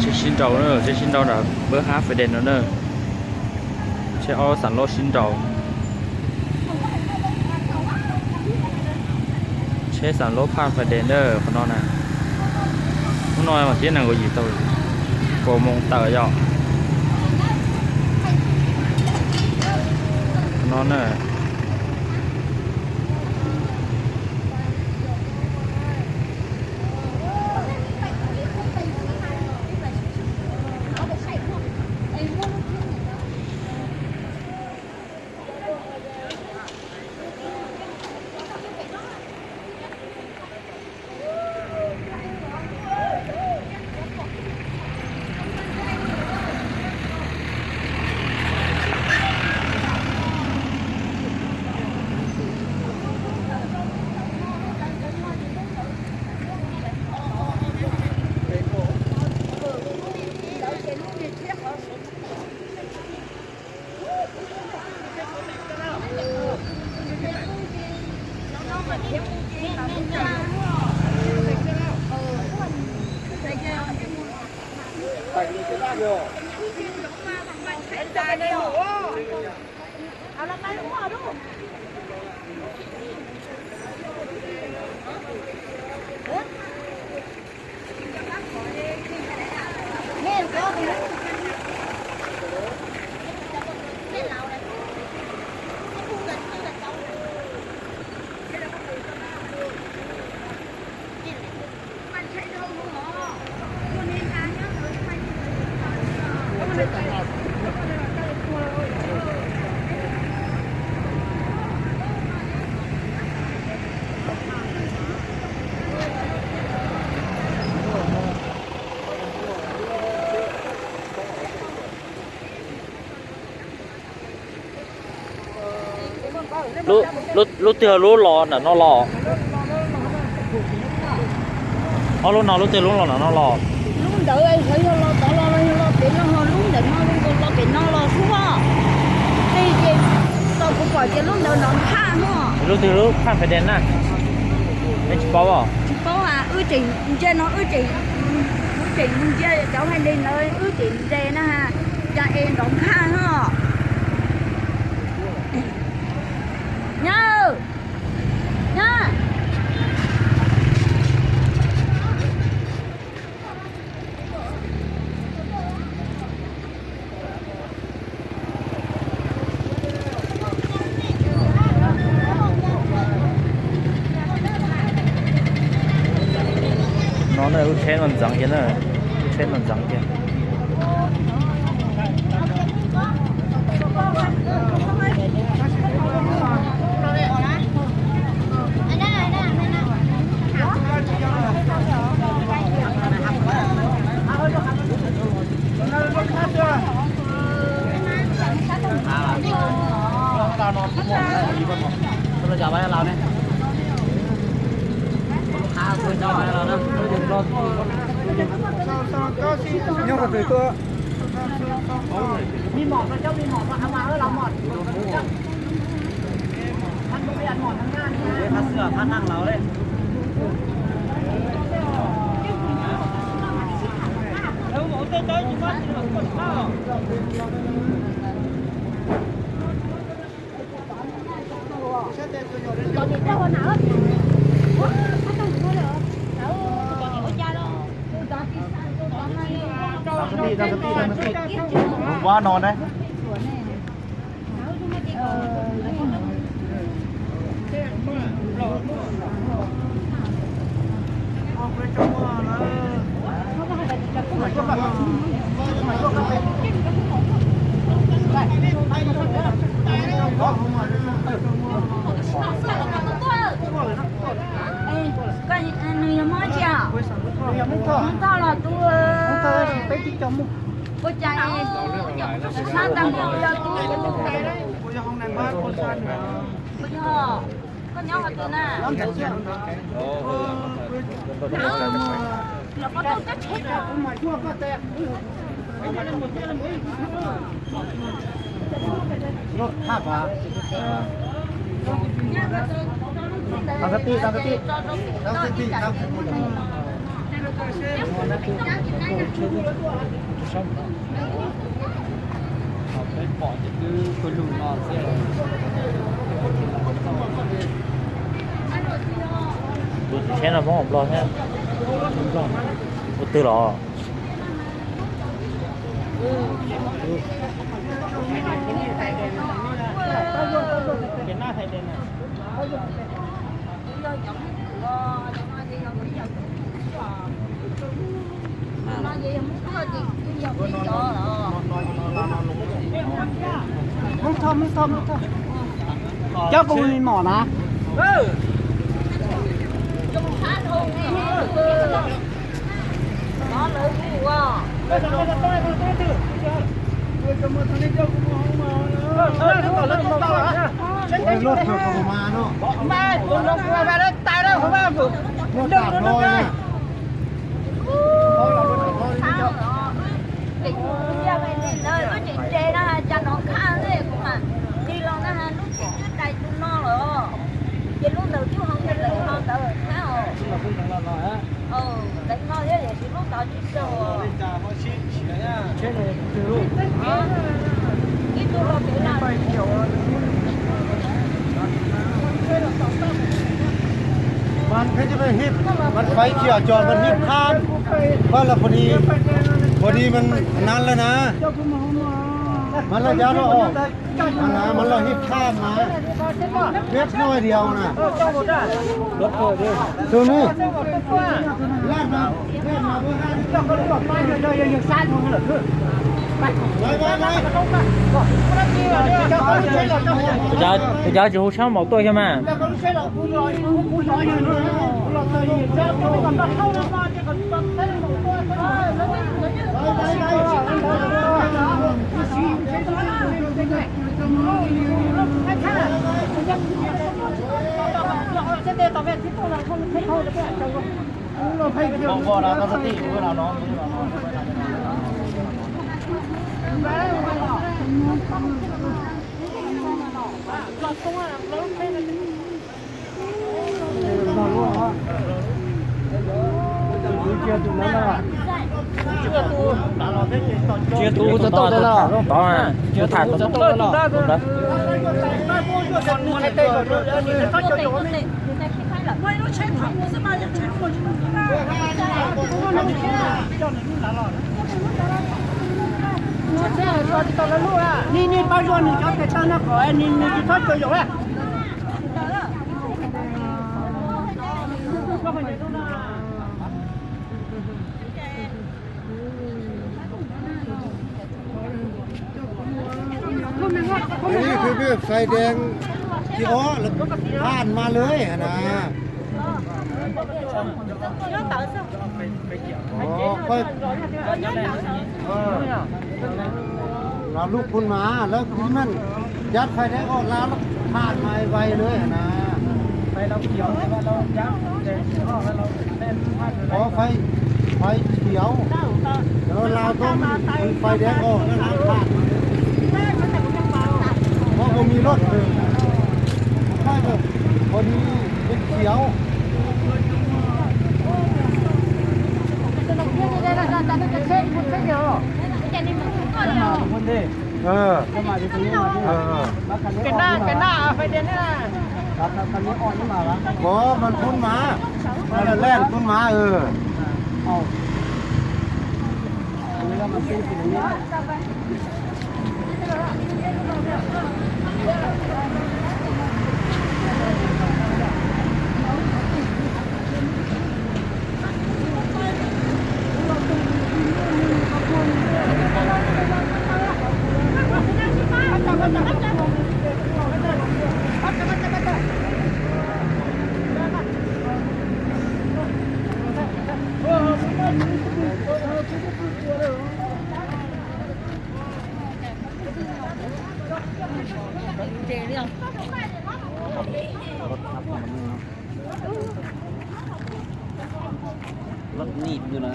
Tsheb sib nraus na, tsheb sib nraus nram pab hab fais des no na. Tsheb ob xam lab sib nraus. Tsheb xam lab phaj fais des na, qhov no na. Hnub no mas tib nees nkaum yim tawm, kaum moos tawm yom. Qhov no na. Lub twg lub los nram no los? Ob lub no lub twg lub los nram no los? Lub ntawd yog los tod los, yog los pem no, lub ntawm no los pem no los xwb os. Tej ces tau kuv pom ces lub ntawd nrov nphaj no. Lub twg lub phaj fais des na? Tsis paub os. Tsis paub a, wb tseem ntsia no, wb tseem, wb tseem mus ntsia cov hais li ntawd, wb tseem nres na, cas es nrov nphaj no. Nyab, nyab. No na, lub tsheb no ntxeev kiag na, lub tsheb no ntxeev kiag. Nyob qhov twg tuaj? Ua no ne. Nws yog mob tsi? Mob tog los tus peb tib co mus. Ua cas es sab tag npaum li tus? Puas yog? Koj nyob qhov twg na? Tau sab tim, tau sab tim. Tus tsis tsheb no Hmoob los Nplog thiab. Ua twg los? Cov kuv mom na. Luaj thawm kuv mas no. Luaj thawm no na. Ces kuv cia li ntawd koj tseem ntse no, cas nov khaj li kuv mas tig los na, lub tsheb twb dai tu no lawm, ces lub ntawd twb ho mus teev no ntawd thiab os. Teev no thiab tiam sis lub tod tsis raug. Ib tug los kev lawm. Mas peb cov hib, mas faib kiag cov mas hib khaj, koj los pom ni, pom ni mas nan lawm na. Mas lawv yav no, mas lawv hib khaj mas, peb no diav na. Tus ni, laj mas. Tus cov tsis hu sab maum tuaj xyov mas. Tus tus tau tau tod, tus tham tau tau ntawd. Ni ni pab zuag nws cov tes taw no kom nws tsis txhob cuag zaum lawm. Ej, peb peb fais deev thib ob lawm, phaj mas lawm na. Los lub phun mas lawv kuj meej, yab fais deev ob lawm, phaj mas vais lawm na. Qhov fais, fais khiav, cov Lao tub fais deev ob lawm, phaj. Qhov kuv me loj, qhov ni peb khiav. Ov, mas phun mas, mas lawv lej phun mas, ov. Lub nim na.